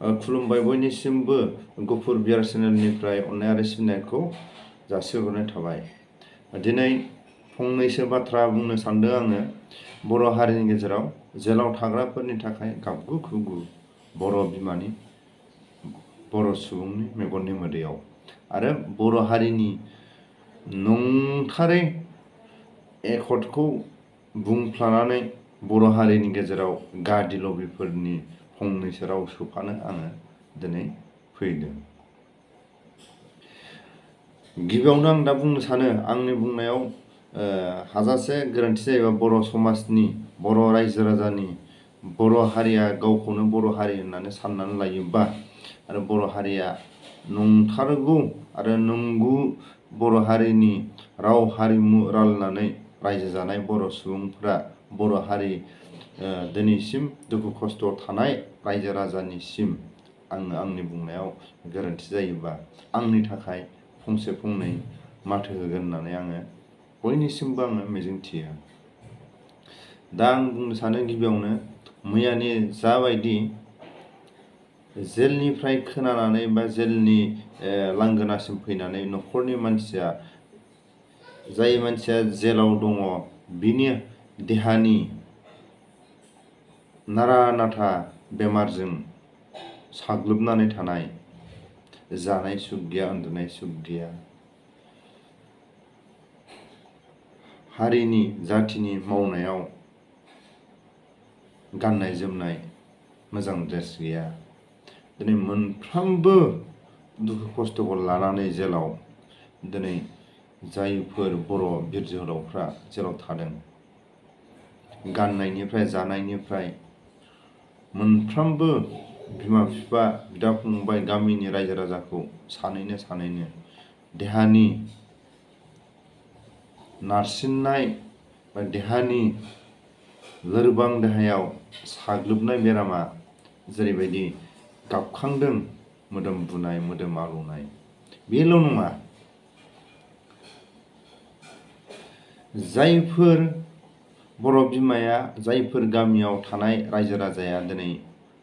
खुलुमबाय बयनिसिमबो गुफुर बियार चेनेलनिफ्राय अननाय आरो सिबिनायखौ जासिहरनाय थाबाय। दिनै फंनैसो बाथ्रा बुंनो सानदों आङो बर' हारिनि गेजेराव जेलाव थाग्राफोरनि थाखाय गाबगु खुगु बर' बिमानि बर' सुबुंनि मेगननि मोदैयाव आरो बर' हारिनि नंथारै एकर्डखौ बुंफ्लानानै बर' हारिनि गेजेराव गादि लबिफोरनि फंनैसो राव सोफानो आङो दिनै फैदों। गिबियावनो आं दा बुंनो सानो आंनि बुंनायाव हाजासे गोरोन्थि जायोबा बर' समाजनि बर' रायजो राजानि बर' हारिया गावखौनो बर' हारि होननानै साननानै लायोबा आरो बर' हारिया नंथारगौ आरो नंगौ बर' हारिनि राव हारिमु रायलायनानै रायजो जानाय बर' सुबुंफोरा बर' हारि दिनैसिम दुखु खस्थ' थानाय रायजो राजानिसिम आङो आंनि बुंनायाव गोरोन्थि जायोबा आंनि थाखाय फंसे फंनै माथो होगोन होननानै आङो बयनिसिमबो आङो मिजिंथियो। दा आं बुंनो सानो गिबियावनो मैयानि जाबायदि जेलनिफ्राय खोनानानै बा जेलनि लांगोनासिम फैनानै न'खरनि मानसिया जाय मानसिया जेलाव दङ बिनि देहानि नारा नाथा बेमारजों साग्लोबनानै थानाय, जानाय सुख गैया उन्दुनाय सुख गैया, हारिनि जाथिनि मावनायाव गाननाय जोमनाय मोजां ड्रेस गैया, दिनै मोनफ्रोमबो दुखु खस्थ'खौ लानानै जेलाव दिनै जायफोर बर' बिर जोहोलावफ्रा जेलाव थादों गाननायनिफ्राय जानायनिफ्राय मोनफ्रोमबो बिमा बिफा बिदा फंबाय गामिनि रायजो राजाखौ सानैनो देहानि नारसिननाय बा देहानि लोरबां देहायाव साग्लोबनाय बेरामा जेरैबायदि गाबखांदों मोदोम बुनाय मोदोम आलौनाय बेल' नङा, जायफोर बर' बिमाया जायफोर गामियाव थानाय रायजो राजाया दिनै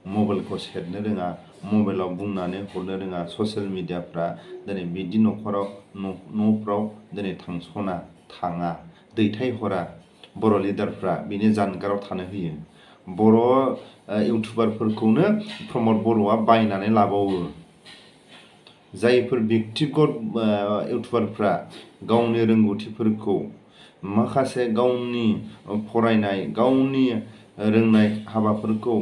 मबाइलखौ सेरनो रोङा, मबाइलाव बुंनानै हरनो रोङा, ससियेल मिडियाफ्रा दिनै बिदि न'फ्राव दिनै थाङा दैथायहरा, बर' लिडारफ्रा बिनि जानगाराव थानो होयो। बर' इउटुबारफोरखौनो प्रमद बर'आ बायनानै लाबावो। जायफोर व्यक्तिगत इउटुबारफ्रा गावनि रोंगौथिफोरखौ माखासे गावनि फरायनाय गावनि रोंनाय हाबाफोरखौ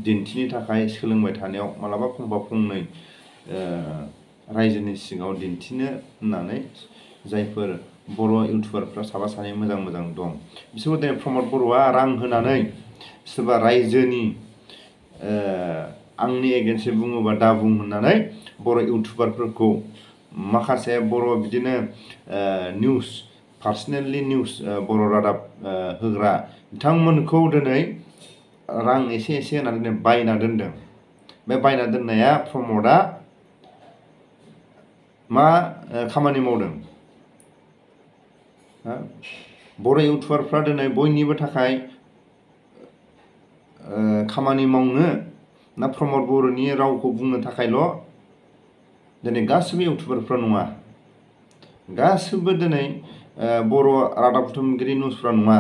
दिन्थिनो थाखाय सोलोंबाय थानायाव मालाबा फंफा फंनै रायजोनि सिङाव दिन्थिनो होननानै जायफोर बर' इउटुबारफ्रा साफा सानै मोजां दं बिसोरबो दिनै प्रमद बर'आ रां होनानै सोरबा रायजोनि आंनि एगेन्स्टै बुङोबा दा बुं होननानै बर' इउटुबारफोरखौ माखासे बर' बिदिनो निउस पार्सनेलि निउस बर' रादाब होग्रा बिथांमोनखौ दिनै रां एसे होनानै बायना दोनदों। बे बायना दोननाया प्रमदआ मा खामानि मावदों? बर' इउटुबारफ्रा दिनै बयनिबो थाखाय खामानि मावनो ना प्रमद बर'नि रावखौ बुंनो थाखायल' दिनै गासिबो इउटुबारफ्रा नङा, गासिबो दिनै बर' रादाब बुथुमगिरि निउसफ्रा नङा,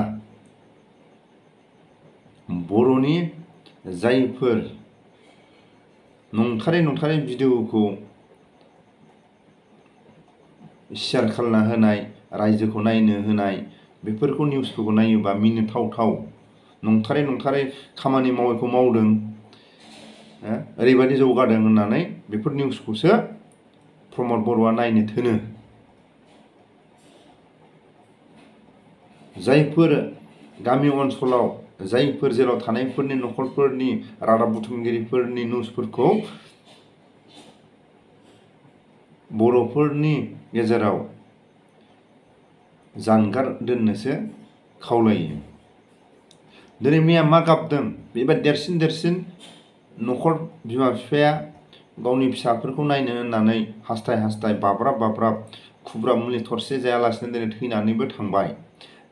बर'नि जायफोर नंथारै भिडिअखौ शेयार खालामना होनाय, रायजोखौ नायनो होनाय, बेफोरखौ निउसफोरखौ नायोबा मिनिथावथाव नंथारै खामानि मावैखौ मावदों, ओरैबायदि जौगादों होननानै बेफोर निउसखौसो प्रमद बर'आ नायनो थोनो। जायफोर गामि ओनसोलाव जायफोर जेराव थानायफोरनि न'खरफोरनि रादाब बुथुमगिरिफोरनि निउसफोरखौ बर'फोरनि गेजेराव जानगार दोननोसो खावलायो। दिनै मैया मा गाबदों? बेबा देरसिन न'खर बिमा बिफाया गावनि फिसाफोरखौ नायनो होननानै हास्थाय बाब्राब खुब्रा मुलि थरसे जायालासिनो दिनै थैनानैबो थांबाय।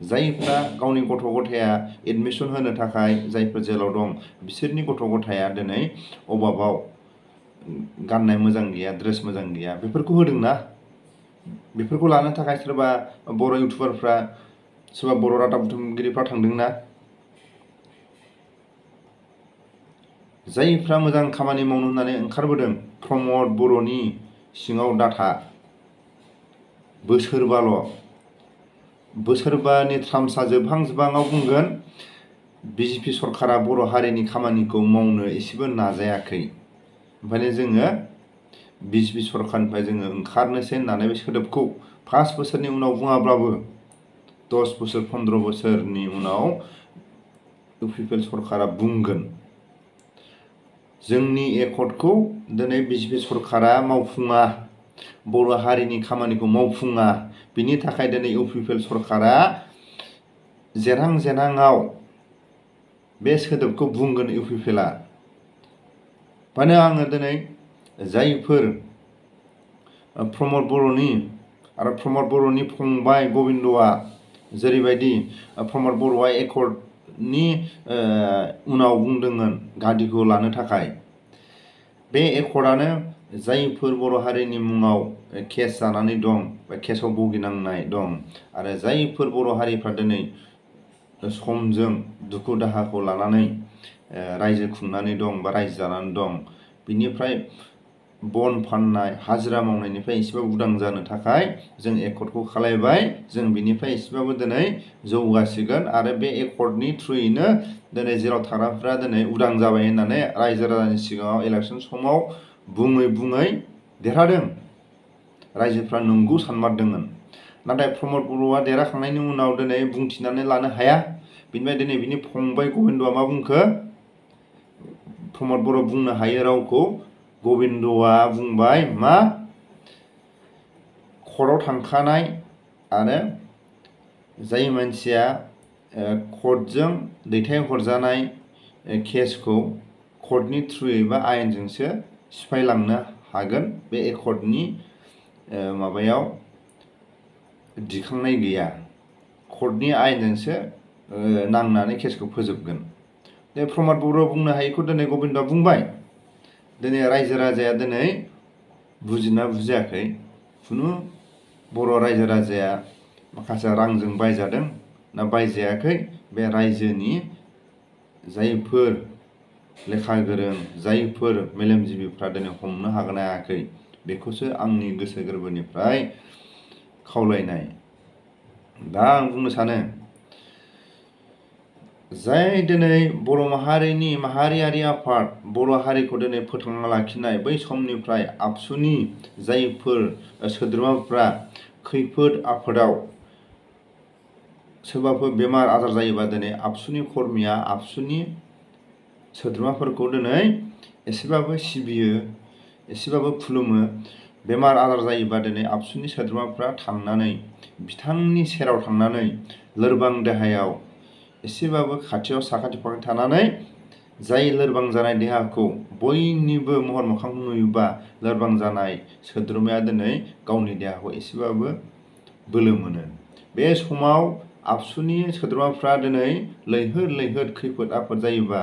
जायफ्रा गावनि गथ' गथाया एडमिसन होनो थाखाय जायफोर जेलाव दं बिसोरनि गथ' गथाया दिनै अभाबाव गाननाय मोजां गैया, ड्रेस मोजां गैया, बेफोरखौ होदोंना। बेफोरखौ लानो थाखाय सोरबा बर' इउटुबारफ्रा, सोरबा बर' रादाब बुथुमगिरिफ्रा थांदोंना। जायफ्रा मोजां खामानि मावनो होननानै ओंखारबोदों, प्रमद बर'नि सिङाव डाटा बोसोरबानि ट्राम्सआ जोबहां बुंगोन बिजेपि सरकारा बर' हारिनि खामानिखौ मावनो एसेबो नाजायाखै। ओंखायनो जोङो बिजेपि सरकारनिफ्राय जोङो ओंखारनोसै होननानै बे सोदोबखौ 5 बोसोरनि उनाव बुङाब्लाबो 10 बोसोर 15 बोसोरनि उनाव इउपिपिएल सरकारा बुंगोन। जोंनि एकर्डखौ दिनै बिजेपि सरकारा मावफुङा, बर' हारिनि खामानिखौ मावफुङा, बिनि थाखाय दिनै इउपिपिएल सरकारा जेरहां बे सोदोबखौ बुंगोन इउपिपिएलआ। माने आङो दिनै जायफोर प्रमद बर'नि आरो प्रमद बर'नि फंबाय गबिन्दआ जेरैबायदि प्रमद बर'आ एकर्डनि उनाव बुंदोंमोन गादिखौ लानो थाखाय, बे एकर्डआनो जायफोर बर' हारिनि मुङाव केस जानानै दं, बा केसाव भुगिनांनाय दं, आरो जायफोर बर' हारिफ्रा दिनै समजों दुखु दाहाखौ लानानै रायजो खुंनानै दं बा रायजो जानानै दं, बिनिफ्राय बन फाननाय, हाजिरा मावनायनिफ्राय एसेबाबो उदां जानो थाखाय जों एकर्डखौ खालायबाय। जों बिनिफ्राय एसेबाबो दिनै जौगासिगोन आरो बे एकर्डनि थ्रुयैनो दिनै जेराव थाग्राफ्रा दिनै उदां जाबाय होननानै रायजो राजानि सिगाङाव इलेक्सन समाव बुङै देरहादों। रायजोफ्रा नंगौ सानमारदोंमोन। नाथाय प्रमद बर'आ देरहाखांनायनि उनाव दिनै बुंथिनानै लानो हाया। बिनिफ्राय दिनै बिनि फंबाय गबिन्दआ मा बुंखो? प्रमद बर' बुंनो हायो रावखौ गबिन्दआ बुंबाय मा? कर्टआव थांखानाय आरो जाय मानसिया कर्टजों दैथायहरजानाय केसखौ कर्टनि थ्रुयै बा आयेनजोंसो सिफायलांनो हागोन, बे एकर्डनि माबायाव दिखांनाय गैया, कर्टनि आयेनजोंसो नांनानै केसखौ फोजोबगोन। बे प्रमद बर' बुंनो हायैखौ दिनै गबिन्दआ बुंबाय। दिनै रायजो राजाया दिनै बुजिना बुजियाखै, खुनु बर' रायजो राजाया माखासे रांजों बायजादों ना बायजायाखै, बे रायजोनि जायफोर लेखा गोरों, जायफोर मेलेमजिबिफ्रा दिनै हमनो हागोन हायाखै, बेखौसो आंनि गोसो गोरबोनिफ्राय खावलायनाय। दा आं बुंनो सानो, जाय दिनै बर' माहारिनि माहारियारि आफाद, बर' हारिखौ दिनै फोथांना लाखिनाय, बै समनिफ्राय आबसुनि जायफोर सोद्रोमाफ्रा खैफोद आफोदाव सोरबाफोर बेमार आजार जायोबा दिनै आबसुनि कर्मिया आबसुनि सोद्रोमाफोरखौ दिनै एसेबाबो सिबियो, एसेबाबो खुलुमो। बेमार आजार जायोबा दिनै आबसुनि सोद्रोमाफ्रा थांनानै बिथांनि सेराव थांनानै लोरबां देहायाव एसेबाबो खाथियाव साखाथि फाखाथि थानानै जाय लोरबां जानाय देहाखौ बयनिबो महर मोखां नुयोबा लोरबां जानाय सोद्रोमाया दिनै गावनि देहाखौ एसेबाबो बोलो मोनो। बे समाव आबसुनि सोद्रोमाफ्रा दिनै लैहोर खैफोद आफोद जायोबा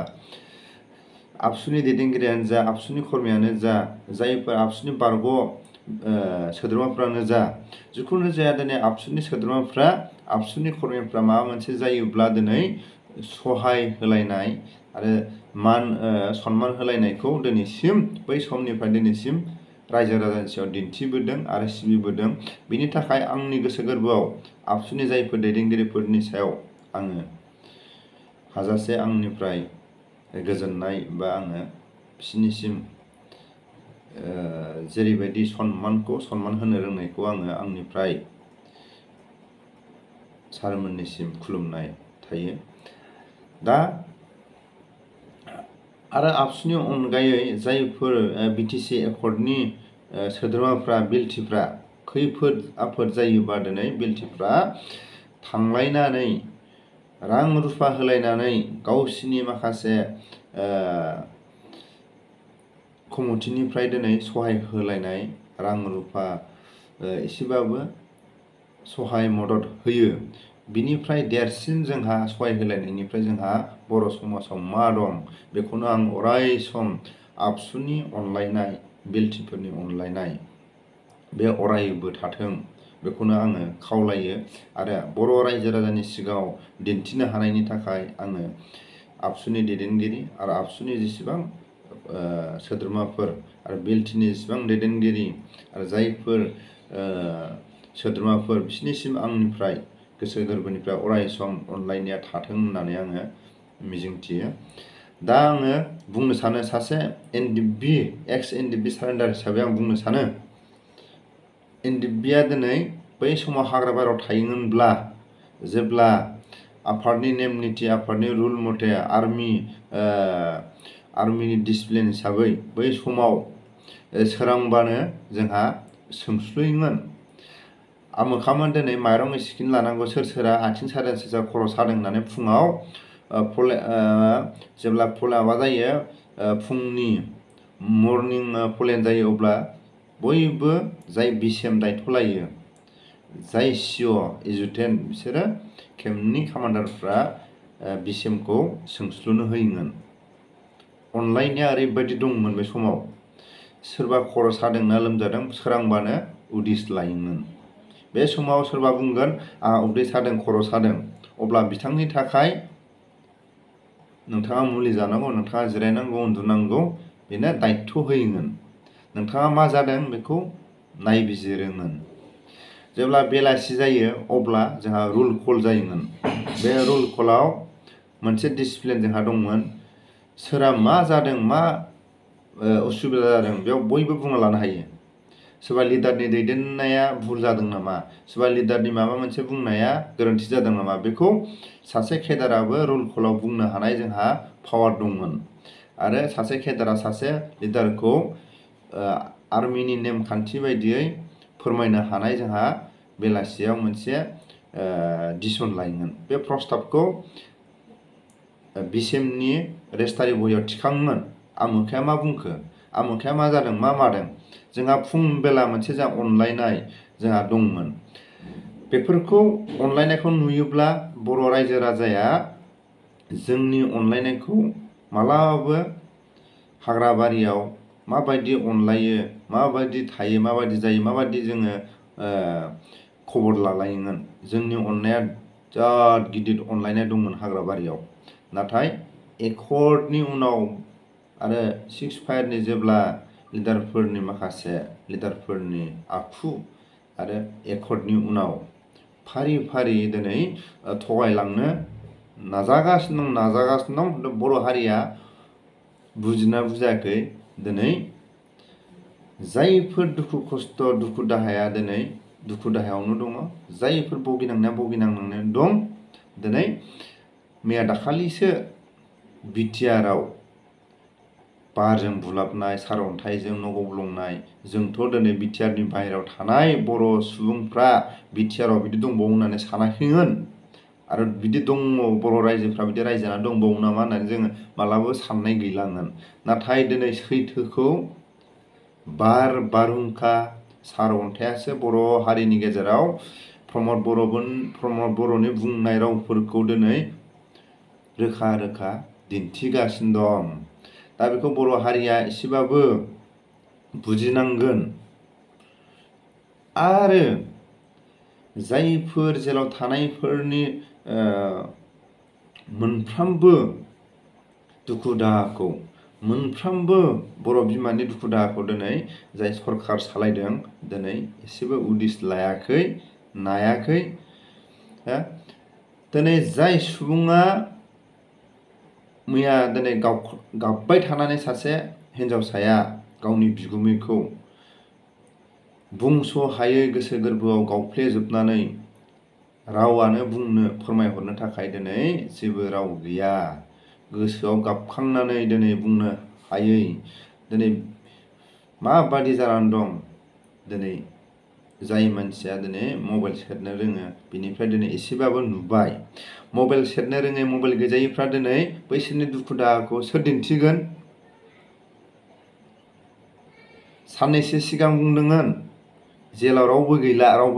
आबसुनि दैदेनगिरियानो जा, आबसुनि कर्मियानो जा, जायफोर आबसुनि बारग' सोद्रोमाफ्रानो जा, जिखुनु जाया दिनै आबसुनि सोद्रोमाफ्रा, आबसुनि कर्मिफ्रा माबा मोनसे जायोब्ला दिनै सहाय होलायनाय आरो सन्मान होलायनायखौ दिनैसिम, बै समनिफ्राय दिनैसिम रायजो राजानि सायाव दिन्थिबोदों आरो सिबिबोदों। बिनि थाखाय आंनि गोसो गोरबोआव आबसुनि जायफोर दैदेनगिरिफोरनि सायाव आङो हाजासे आंनिफ्राय गोजोननाय बा आङो बिसोरनिसिम जेरैबायदि सन्मान होनो रोंनायखौ आङो आंनिफ्राय सारमोननिसिम खुलुमनाय थायो। दा आरो आबसुनि अनगायै जायफोर बिटिसि एकर्डनि सोद्रोमाफ्रा, बेल्टिफ्रा खैफोद आफोद जायोबा दिनै बेल्टिफ्रा थांलायनानै रां रुफा होलायनानै गावसिनि माखासे कमिटिनिफ्राय दिनै सहाय होलायनाय, रां रुफा एसेबाबो सहाय मदद होयो। बिनिफ्राय देरसिन जोंहा सहाय होलायनायनिफ्राय जोंहा बर' समाजाव मा दं, बेखौनो आं अराय सम आबसुनि अनलायनाय बिलटिफोरनि अनलायनाय बे अरायबो थाथों बेखौनो आङो खावलायो आरो बर' रायजो राजानि सिगाङाव दिन्थिनो हानायनि थाखाय आङो आबसुनि दैदेनगिरि आरो आबसुनि जेसेबां सोद्रोमाफोर आरो बिलटिनि जेसेबां दैदेनगिरि आरो जायफोर सोद्रोमाफोर बिसोरनिसिम आंनिफ्राय गोसो गोरबोनिफ्राय अराय सम अनलायनाया थाथों होननानै आङो मिजिंथियो। दा आङो बुंनो सानो सासे एनडिबि एक्स एनडिबि सारेन्डार हिसाबै आं बुंनो सानो एनडिबिआ दिनै बै समाव हाग्रा बारियाव थायोमोनब्ला जेब्ला आफादनि नेम निथि आफादनि रुल मथे आर्मिनि डिसिप्लिन हिसाबै बै समाव सोरांबानो जोंहा सोंस्लुयोमोन आमोखामोन दिनै माइरं एसेखिनि लानांगौ सोर सोरा आथिं सादों सोर सोरा खर' सादों होननानै फुङाव जेब्ला माबा जायो फुंनि मर्निं पलेन जायो अब्ला बयबो जाय बिसिएम दायथ' लायो जाय सिअ एजुटेन्ट बिसोरो केम्पनि कामान्डारफ्रा बिसिएमखौ सोंस्लुनो होयोमोन। अनलायनाया ओरैबायदि दंमोन बे समाव सोरबा खर' सादोंना लोमजादों सोरांबानो उदिस लायोमोन। बे समाव सोरबा बुंगोन आंहा उदै सादों खर' सादों अब्ला बिथांनि थाखाय नोंथाङा मुलि जानांगौ नोंथाङा जिरायनांगौ उन्दुनांगौ बेनो दायथ' होयोमोन। नोंथाङा मा जादों बेखौ नायबिजिरोमोन। जेब्ला बेलासि जायो अब्ला जोंहा रुल कल जायोमोन। बे रुल कलाव मोनसे डिसिप्लिन जोंहा दंमोन सोरहा मा जादों मा उसुबिदा जादों बेयाव बयबो बुंना लानो हायो। सोरबा लिडारनि दैदेननाया भुल जादों नामा सोरबा लिडारनि माबा मोनसे बुंनाया गोरोन्थि जादों नामा बेखौ सासे केडाराबो रुल कलाव बुंनो हानाय जोंहा पावार दंमोन आरो सासे केडारा सासे लिडारखौ आर्मिनि नेमखान्थि बायदियै फोरमायनो हानाय जोंहा बेलासियाव मोनसे डिसिसन लायोमोन। बे प्रस्ताबखौ बिसिएमनि रेजिस्टारि बहियाव थिखाङोमोन आमोखाया मा बुंखो आमोखाया मा जादों मा मादों जोंहा फुं बेला मोनसे जोंहा अनलायनाय जोंहा दंमोन। बेफोरखौ अनलायनायखौ नुयोब्ला बर' रायजो राजाया जोंनि अनलायनायखौ मालाबाबो हाग्रा बारियाव माबायदि अनलायो माबायदि थायो माबायदि जायो माबायदि जोङो खबर लालायोमोन जोंनि अननाया बिराद गिदिर अनलायनाय दंमोन हाग्रा बारियाव। नाथाय एकर्डनि उनाव आरो 6-5 जेब्ला लिडारफोरनि माखासे लिडारफोरनि आखु आरो एकर्डनि उनाव फारि फारि दिनै थगायलांनो नाजागासिनो दं बर' हारिया बुजिना बुजायाखै दिनै जायफोर दुखु खस्थ' दुखु दाहाया दिनै दुखु दाहायावनो दङ जायफोर भुगिनांनानै दं दिनै मैया दाखालिसो बिटिआरआव बारजों बुलाबनाय सारअन्थाइजों न' गब्लंनाय जोंथ' दिनै बिटिआरनि बाहेरायाव थानाय बर' सुबुंफ्रा बिटिआरआव बिदि दंबावो होननानै सानाखैमोन आरो बिदि दङ बर' रायजोफ्रा बिदि रायजो जानानै दंबावो नामा होननानै जोङो मालाबाबो साननाय गैलामोन। नाथाय दिनै सैथोखौ बारहुंखा सारअन्थाइयासो बर' हारिनि गेजेराव प्रमद बर'नि बुंनाय रावफोरखौ दिनै रोखा रोखा दिन्थिगासिनो दं। दा बेखौ बर' हारिया एसेबाबो बुजिनांगोन आरो जायफोर जेराव थानायफोरनि मोनफ्रोमबो दुखु दाहाखौ मोनफ्रोमबो बर' बिमानि दुखु दाहाखौ दिनै जाय सरखार सालायदों दिनै एसेबो उदिस लायाखै नायाखै। दिनै जाय सुबुङा मैया दिनै गाबबाय थानानै सासे हिन्जावसाया गावनि बिगुमैखौ बंस' हायै गोसो गोरबोआव गावफ्लेजोबनानै रावानो बुंनो फोरमायहरनो थाखाय दिनै जेबो राव गैया गोसोआव गाबखांनानै दिनै बुंनो हायै दिनै माबादि जानानै दं दिनै जाय मानसिया दिनै मबाइल सेरनो रोङो बिनिफ्राय दिनै एसेबाबो नुबाय। मबाइल सेरनो रोङै मबाइल गैजायैफ्रा दिनै बैसोरनि दुखु दाहाखौ सोर दिन्थिगोन। साननैसो सिगां बुंदोंमोन जेलाव रावबो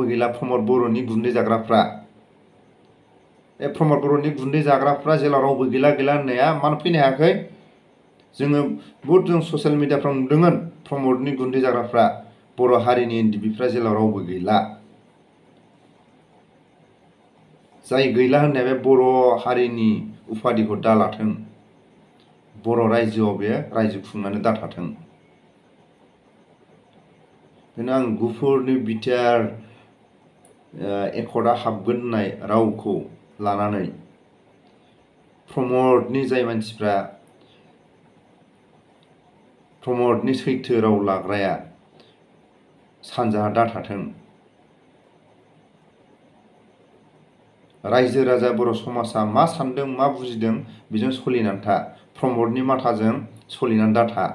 गैला प्रमद बर'नि गुन्दै जाग्राफ्रा प्रमद बर'नि गुन्दै जाग्राफ्रा जेलाव रावबो गैला होननाया मानो फैनो हायाखै जोङो बहुद जों ससियेल मिडियाफ्राव नुदोंमोन प्रमदनि गुन्दै जाग्राफ्रा बर' हारिनि एनडिबिफ्रा जेराव रावबो गैला। जाय गैला होननाया बे बर' हारिनि उपाधिखौ दालाथों, बर' रायजोआव बे रायजो खुंनानै दाथाथों। बेनो आं गुफुरनि बिटिआर एकर्डआ हाबगोन होननाय रावखौ लानानै प्रमदनि जाय मानसिफ्रा प्रमदनि सैथो राव लाग्राया सानजाहा दाथाथों। रायजो राजा बर' समाजा मा सानदों मा बुजिदों बेजों सोलिनानै था, प्रमदनि माथाजों सोलिनानै दाथा।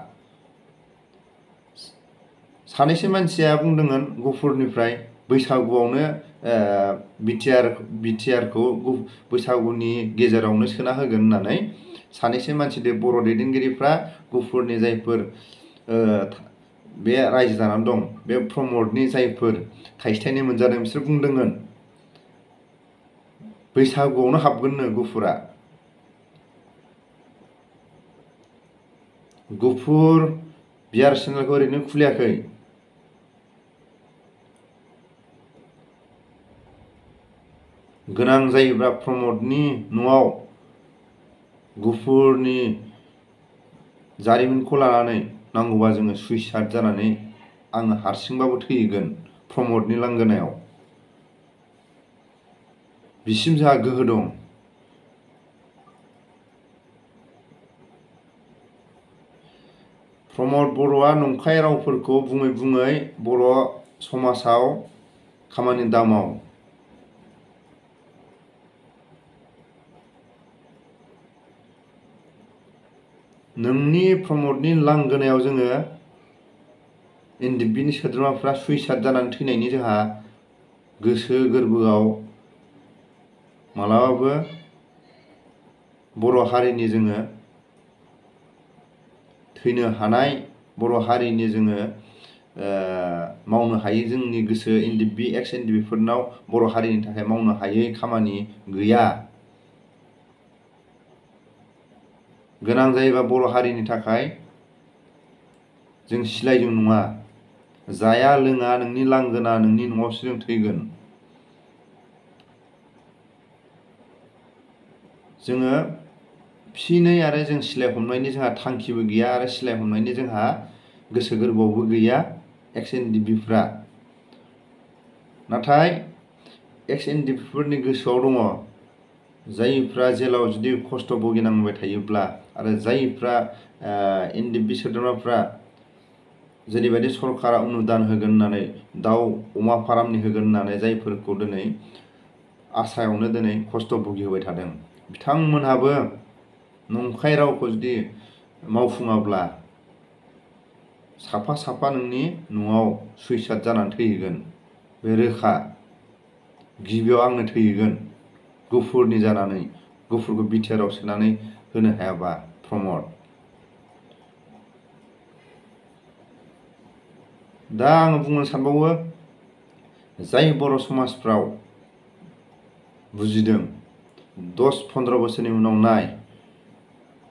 सानैसो मानसिया बुंदोंमोन गुफुरनिफ्राय बैसागुआवनो बिटिआरखौ बैसागुनि गेजेरावनो सोना होगोन होननानै सानैसो मानसि बर' दैदेनगिरिफ्रा गुफुरनि जायफोर बे रायजो जानानै दं, बे प्रमदनि जायफोर थाइसे मोनजादों बिसोर बुंदोंमोन बैसागुआवनो हाबगोननो गुफुरा। गुफुर बिआर चेनेलखौ ओरैनो खुलियाखै, गोनां जायोब्ला प्रमदनि न'आव गुफुरनि जारिमिनखौ लानानै नांगौबा जोङो सुइसाइड जानानै आङो हारसिंबाबो थैगोन प्रमदनि लांगोनायाव, बिसिम जोंहा गोहो दं। प्रमद बर'आ नंखाय रावफोरखौ बुङै बुङै बर' समाजाव खामानि दामाव। नोंनि प्रमदनि लांगोनायाव जोङो एनडिबिनि सोद्रोमाफ्रा सुइसाइड जानानै थैनायनि जोंहा गोसो गोरबोआव मालाबाबो बर' हारिनि जोङो थैनो हानाय, बर' हारिनि जोङो मावनो हायै जोंनि गोसो एनडिबि एक्स एनडिबिफोरनाव बर' हारिनि थाखाय मावनो हायै खामानि गैया। गोनां जायोबा बर' हारिनि थाखाय जों सिलायजों नङा, जाया लोङा नोंनि लांगोना नोंनि न'आवसो जों थैगोन। जोङो फिनै आरो जों सिलाय हमनायनि जोंहा थांखिबो गैया आरो सिलाय हमनायनि जोंहा गोसो गोरबोआवबो गैया एक्स एनडिबिफ्रा। नाथाय एक्स एनडिबिफोरनि गोसोआव दङ, जायफ्रा जेलाव जुदि खस्थ' भुगिनांबाय थायोब्ला आरो जायफ्रा एनडिबि सोद्रोमाफ्रा जेरैबायदि सरकारा अनुदान होगोन होननानै दाउ अमा फार्मनि होगोन होननानै जायफोरखौ दिनै आसायावनो दिनै खस्थ' भुगिहोबाय थादों, बिथांमोनहाबो नंखाय रावखौ जुदि मावफुङाब्ला साफा साफा नोंनि न'आव सुइसाइड जानानै थैहैगोन, बे रोखा। गिबियाव आंनो थैहैगोन गुफुरनि जानानै, गुफुरखौ बिटिआरआव सोनानै होनो हायाबा प्रमद। दा आङो बुंनो सानबावो, जाय बर' समाजफ्राव बुजिदों 10-15 बोसोरनि उनाव नाय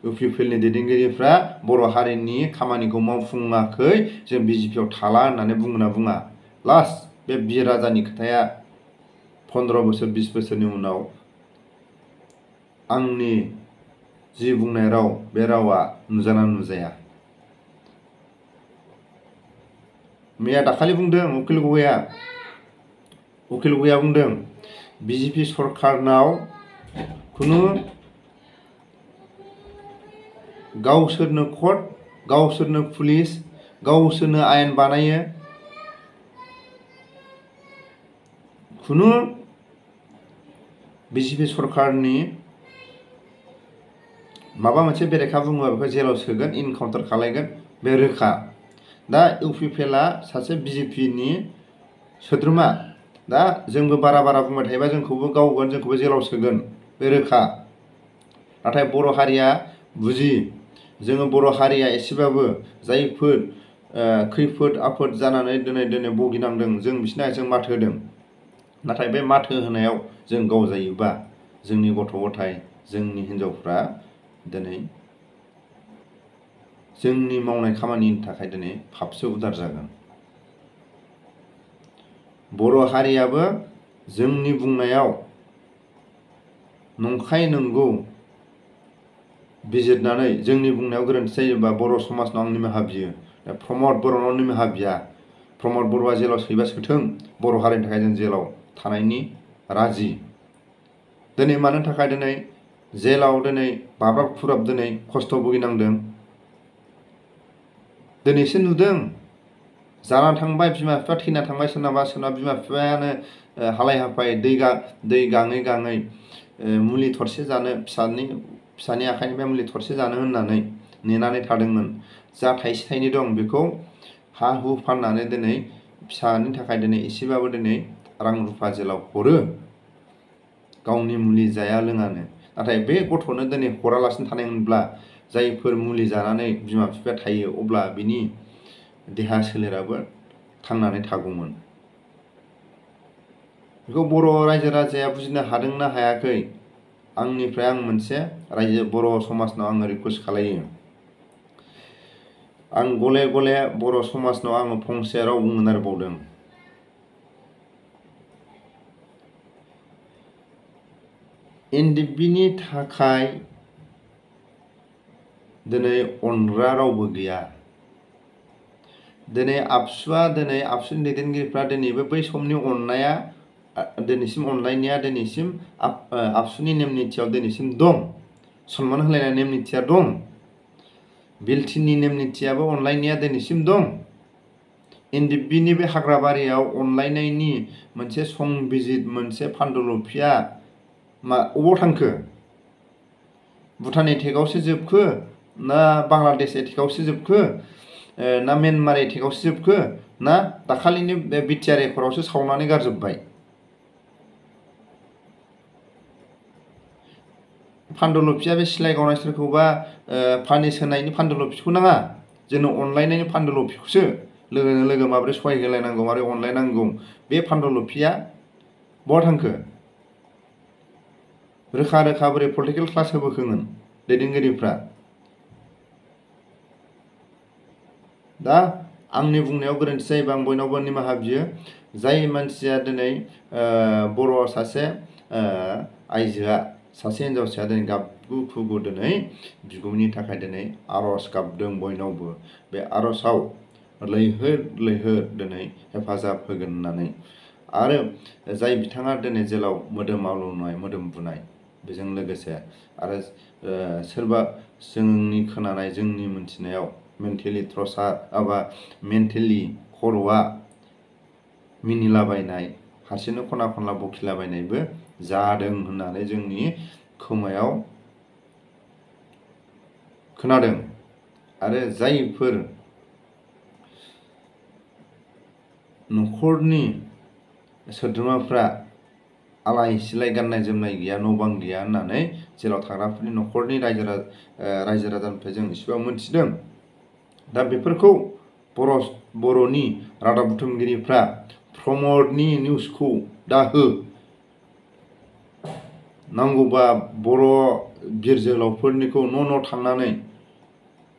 इउपिपिएलनि दैदेनगिरिफ्रा बर' हारिनि खामानिखौ मावफुङाखै, जों बिजेपिआव थाला होननानै बुङोना बुङा। लास्ट बे बि राजानि खोथाया 15 बोसोर 20 बोसोरनि उनाव आंनि जि बुंनाय राव बे रावा नुजाना नुजाया। मैया दाखालि बुंदों उकिल गगैया बुंदों बिजेपि सरकारनाव खुनु गावसोरनो कर्ट, गावसोरनो पुलिस, गावसोरनो आयेन बानायो, खुनु बिजेपि सरकारनि माबा मोनसे बेरेखा बुङोबा बेखौ जेलाव सोगोन, इनकाउन्टार खालायगोन, बे रोखा। दा इउपिपिएलआ सासे बिजेपिनि सोद्रोमा, दा जोंबो बारा बुंबाय थायोबा जोंखौबो गावगोन, जोंखौबो जेलाव सोगोन, बे रोखा। नाथाय बर' हारिया बुजि, जोङो बर' हारिया एसेबाबो जायफोर खैफोद आफोद जानानै दिनै भुगिनांदों जों बिसोरनि जों माथो होदों। नाथाय बे माथो होनायाव जों गाव जायोबा जोंनि गथ' गथाय जोंनि हिनजावफ्रा दिनै जोंनि मावनाय खामानिनि थाखाय दिनै फाबसो उदार जागोन। बर' हारियाबो जोंनि बुंनायाव नंखाय नंगौ बिजिरनानै जोंनि बुंनायाव गोरोन्थि जायोबा बर' समाजनाव आं निमाहा बियो। प्रमद बर'नाव निमाहा बिया। प्रमद बर'आ जेलाव सोयोबा सोथों, बर' हारिनि थाखाय जों जेलाव थानायनि राजि। दिनै मानो थाखाय दिनै जेलाव दिनै बाब्राब खुराब दिनै खस्थ' भुगिनांदों? दिनैसो नुदों। जाना थांबाय, बिमा बिफा थैना थांबाय, सोरनाबा बिमा बिफायानो हालाय हाफाय दै गाङै गाङै मुलि थरसे जानो फिसानि आखाइनिफ्राय मुलि थरसे जानो होननानै नेनानै थादोंमोन। जा थाइसे थाइनै दं बेखौ हा हु फाननानै दिनै फिसानि थाखाय दिनै एसेबाबो दिनै रां रुफा जेलाव हरो, गावनि मुलि जाया लोङानो। नाथाय बे गथ'नो दिनै हरालासिनो थानायमोनब्ला, जायफोर मुलि जानानै बिमा बिफाया थायो, अब्ला बिनि देहा सोलेराबो थांनानै थागौमोन। बेखौ बर' रायजो राजाया बुजिनो हादोंना हायाखै? आंनिफ्राय आं मोनसे बर' समाजनाव आङो रिकुवेस्ट खालायो। आं गले गले बर' समाजनाव आङो फंसे राव बुंनो नागिरबावदों। एनडिएफबिनि थाखाय दिनै अनग्रा रावबो गैया। दिनै आबसुनि दैदेनगिरिफ्रा दिनैबो बै समनि अननाया दिनैसिम अनलायनाया दिनैसिम आबसुनि नेम निथियाव दिनैसिम दं। सनमान होलायनाय नेम निथिया दं। बिलटिनि नेम निथियाबो अनलायनाया दिनैसिम दं। एनडिएफबिनि बे हाग्राबारियाव अनलायनायनि मोनसे संबिजित, मोनसे पान्डुलपिया अबाव थांखो? भुटान एटेकआवसो जोबखो ना बांलादेश एटेकआवसो जोबखो ना म्यानमार एटेकआवसो जोबखो ना दाखालिनि बे बिटिआर एकर्डआवसो सावनानै गारजोब्बाय? पान्डुलपिया बे सिलाइ गावनाय सोरखौबा पानिस होनायनि पान्डुलपिखौ नाङा, जोंनो अनलायनायनि पान्डुलपिखौसो, लोगोजों लोगो माबोरै सहाय होलायनांगौ, माबोरै अनलायनांगौ, बे पान्डुलपिया बहा थांखो? रोखा रोखा बोरै पलिटिकेल क्लास होबोखोमोन दैदेनगिरिफ्रा? दा आंनि बुंनायाव गोरोन्थि जायोबा आं बयनावबो निमाहा बियो। जाय मानसिया दिनै बर' सासे आइजोआ, सासे हिन्जावसाया दिनै गाबगु खुगु दिनै बिगुमैनि थाखाय दिनै आर'ज गाबदों बयनावबो, बे आर'जआव लैहोर लैहोर दिनै हेफाजाब होगोन होननानै। आरो जाय बिथाङा दिनै जेलाव मोदोम आलौनाय, मोदोम बुनाय, बेजों लोगोसे आरो सोरबा जोंनि खोनानाय, जोंनि मोनथिनायाव मेन्टेलि मेन्टेलि खर'आ मिनिलाबायनाय, हारसिंनो खना खनला बखिलाबायनायबो जादों होननानै जोंनि खोमायाव खोनादों। आरो जायफोर न'खरनि सोद्रोमाफ्रा आलाय सिलाय गाननाय जोमनाय गैया, न' बां गैया होननानै जेराव थाग्राफोरनि न'खरनि रायजो राजानिफ्राय जों इसेबां मोनथिदों। दा बेफोरखौ बर'नि रादाब बुथुमगिरिफ्रा प्रमदनि निउसखौ दा हो। नांगौबा बर' बिर जोहोलावफोरनिखौ न' थांनानै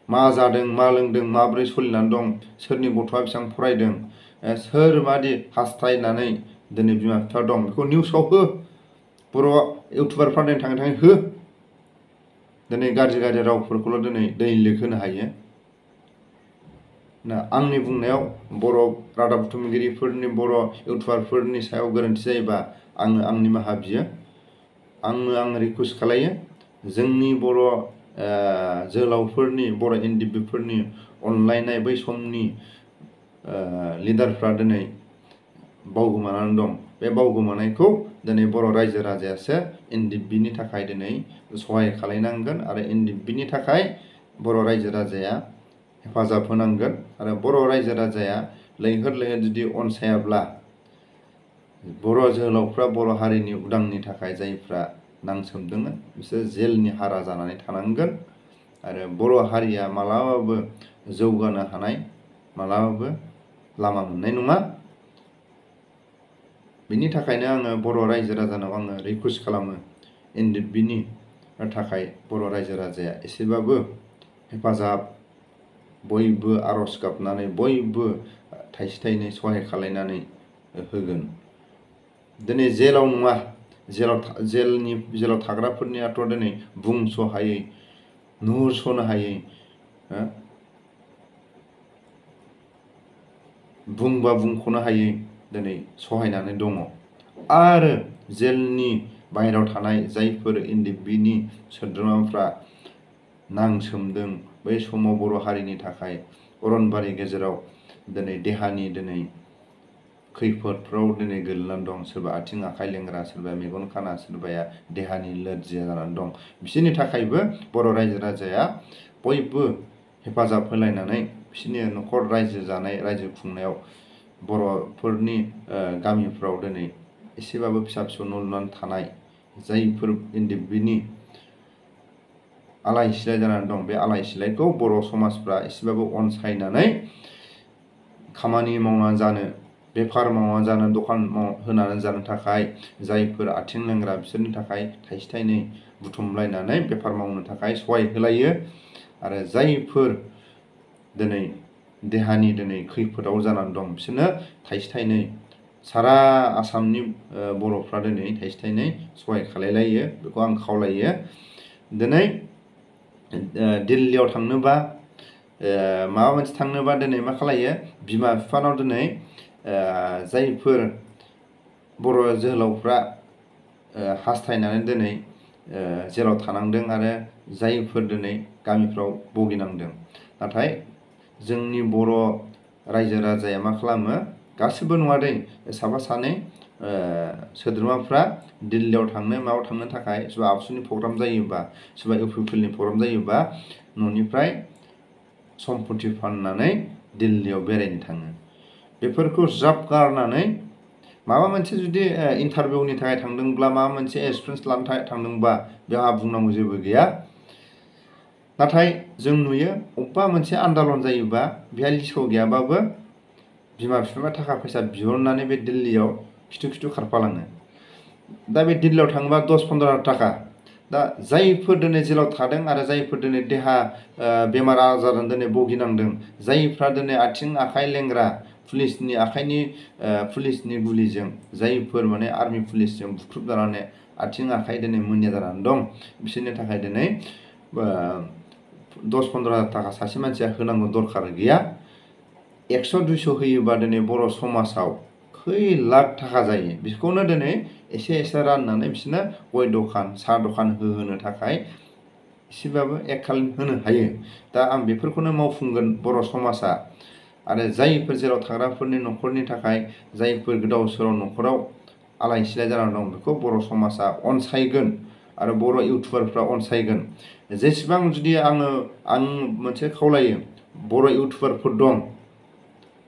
मा जादों, मा लोंदों, माबोरै सोलिनानै दं, सोरनि गथ'आ बेसेबां फरायदों, सोर बादि हास्थायनानै दिनै बिमा बिफा दं, बेखौ निउसाव हो। बर' इउटुबारफ्रा दिनै थाङै थाङै हो। दिनै गाज्रि गाज्रि रावफोरखौल' दिनै दैलिग होनो हायो। आंनि बुंनायाव बर' रादाब बुथुमगिरिफोरनि, बर' इउटुबारफोरनि सायाव गोरोन्थि जायोबा आं निमाहा बियो। आं रिकुवेस्ट खालायो, जोंनि बर' जोहोलावफोरनि, बर' एनडिएफबिफोरनि अनलायनाय बै समनि लिडारफ्रा दिनै बावगोमानानै दं। बे बावगोमानायखौ दिनै बर' रायजो राजायासो एनडिएफबिनि थाखाय दिनै सहाय खालायनांगोन आरो एनडिएफबिनि थाखाय बर' रायजो राजाया हेफाजाब होनांगोन। आरो बर' रायजो राजाया लैहोर लैहोर जुदि अनसायाब्ला, बर' जोहोलावफ्रा बर' हारिनि उदांनि थाखाय जायफ्रा नांसोमदोंमोन, बिसोर जेलनि हारा जानानै थानांगोन। आरो बर' हारिया मालाबाबो जौगानो हानाय, मालाबाबो लामा मोननाय नङा। बिनि थाखायनो आङो बर' रायजो राजानाव आङो रिकुवेस्ट खालामो, एनडिएफबिनि थाखाय बर' रायजो राजाया एसेबाबो हेफाजाब बयबो आर'ज गाबनानै बयबो थाइसे थाइनै सहाय खालायनानै होगोन। दिनै जेलाव नङा, जेलाव थाग्राफोरनियाथ' दिनै बुंस' हायै, नुहुरस'नो हायै, बुंबा बुंख'नो हायै दिनै सहायनानै दङ। आरो जेलनि बाहेरायाव थानाय जायफोर एनडिएफबिनि सोद्रोमाफ्रा नांसोमदों, बै समाव बर' हारिनि थाखाय अरनबारि गेजेराव दिनै देहानि खैफोदफ्राव दिनै गोलैनानै दं। सोरबा आथिं आखाइ लेंग्रा, सोरबा मेगन खाना, सोरबाया देहानि लोरजिया जानानै दं। बिसोरनि थाखायबो बर' रायजो राजाया बयबो हेफाजाब होलायनानै बिसोरनि न'खर रायजो जानाय, रायजो खुंनायाव बर'फोरनि गामिफ्राव दिनै एसेबाबो फिसा फिसौ न' लुनानै थानाय जायफोर एनडिएफबिनि आलाय सिलाय जानानै दं, बे आलाय सिलायखौ बर' समाजफ्रा एसेबाबो अनसायनानै खामानि मावनानै जानो, बेफार मावनानै जानो, दखान होनानै जानो थाखाय जायफोर आथिं लेंग्रा बिसोरनि थाखाय थाइसे थाइनै बुथुमलायनानै बेफार मावनो थाखाय सहाय होलायो। आरो जायफोर दिनै देहानि खैफोदाव जानानै दं बिसोरनो थाइसे थाइनै सारा आसामनि बर'फ्रा दिनै थाइसे थाइनै सहाय खालायलायो। बेखौ आं खावलायो। दिनै दिल्लीयाव थांनोबा, माबा मोनसे थांनोबा दिनै मा खालायो, बिमा बिफानाव दिनै जायफोर बर' जोहोलावफ्रा हास्थायनानै दिनै जेराव थानांदों आरो जायफोर दिनै गामिफ्राव भुगिनांदों, नाथाय जोंनि बर' रायजो राजाया मा खालामो, गासिबो नङा दै, साफा सानै सोद्रोमाफ्रा दिल्लीयाव थांनो, माबायाव थांनो थाखाय सोरबा आबसुनि प्रग्राम जायोबा, सोरबा इउपिपिएलनि प्रग्राम जायोबा न'निफ्राय सम्पति फाननानै दिल्लीयाव बेरायनो थाङो। बेफोरखौ ज्राब गारनानै माबा मोनसे जुदि इन्टारभिउनि थाखाय थांदोंब्ला, माबा मोनसे एक्सपिरियेन्स लानो थाखाय थांदोंबा बेहा बुंनांगौ जेबो गैया। नाथाय जों नुयो अबेबा मोनसे आन्दालन जायोबा बेहा लिस्टआव गैयाबाबो बिमा बिफाया थाखा फैसा बिहरनानै बे दिल्लीयाव खिथु खिथु खारफालाङो। दा बे दिल्लीयाव थाङोबा 10-15 थाखा। दा जायफोर दिनै जेलाव थादों आरो जायफोर दिनै देहा बेमार आजारजों दिनै भुगिनांदों, जायफ्रा दिनै आथिं आखाइ लेंग्रा, पुलिसनि गुलिजों, जायफोर माने आर्मि पुलिसजों बुख्रुब जानानै आथिं आखाइ दिनै मोनिया जानानै दं, बिसोरनि थाखाय दिनै 10-15 थाखा सासे मानसिया होनांगौ दरखार गैया। 100-200 होयोबा दिनै बर' समाजाव खै लाख थाखा जायो। बेखौनो दिनै एसे एसे राननानै बिसोरनो गय दखान, साहा दखान होनो थाखाय एसेबाबो खालाम होनो हायो। दा आं बेफोरखौनो मावफुंगोन बर' समाजा। आरो जायफोर जेराव थाग्राफोरनि न'खरनि थाखाय, जायफोर गोदाव सोराव न'खराव आलाय सिलाय जानानै दं, बेखौ बर' समाजा अनसायगोन आरो बर' इउटुबारफ्रा अनसायगोन। जेसेबां जुदि आं मोनसे खावलायो, बर' इउटुबारफोर दं,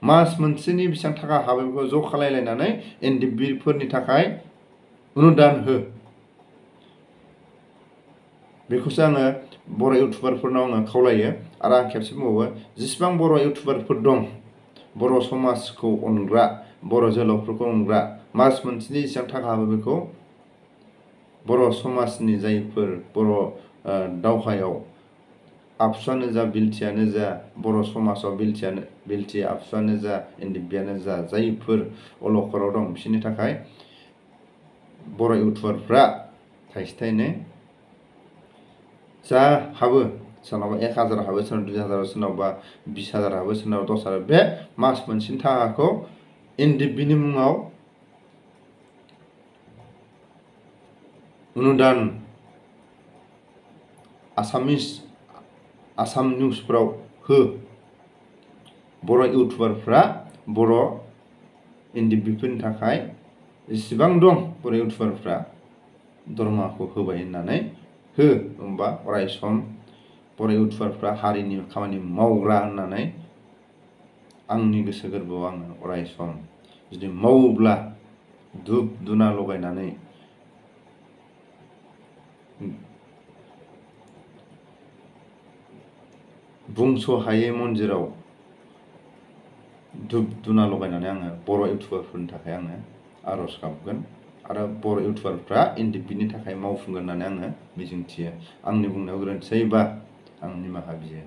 मास मोनसेनि बेसेबां थाखा हाबो बेखौ ज' खालायलायनानै एनडिएफबिफोरनि थाखाय अनुदान हो। बेखौसो आङो बर' इउटुबारफोरनाव खावलायो। आरो आं खेबसे बुंबावो, जेसेबां बर' इउटुबारफोर दं, बर' समाजखौ अनग्रा, बर' जोहोलावफोरखौ अनग्रा, मास मोनसेनि जेसेबां थाखा हाबो बेखौ बर' समाजनि जायफोर बर' दावहायाव आबसुआनो जा, बिलटियानो जा, बर' समाजाव बिलटि आबसुआनो जा, एनडिएफबियानो जा, जायफोर अलखदाव दं, बिसोरनि थाखाय बर' इउटुबारफ्रा थाइसे थाइनै जा हाबो, सोरनावबा 1000 हाबो, सोरनावबा 2000, सोरनावबा 20,000 हाबो, सोरनावबा 10,000, बे मास मोनसेनि थाखाखौ एनडिएफबिनि मुङाव अनुदान आसाम निउसफ्राव हो। बर' इउटुबारफ्रा बर' एनडिएफबिफोरनि थाखाय जेसेबां दं बर' इउटुबारफ्रा दरमाहाखौ होबाय होननानै हो। होमबा अराय सम बर' इउटुबारफ्रा हारिनि खामानि मावग्रा होननानै आंनि गोसो गोरबोआव आङो अराय सम जुदि मावोब्ला धुप धुना लगायनानै बुंस' हायै मन्दिराव धुप धुना लगायनानै आङो बर' इउटुबारफोरनि थाखाय आङो आर'ज गाबगोन। आरो बर' इउटुबारफ्रा एनडिएफबिनि थाखाय मावफुंगोन होननानै आङो मिजिंथियो। आंनि बुंनायाव गोरोन्थि जायोबा आं निमाहा बियो।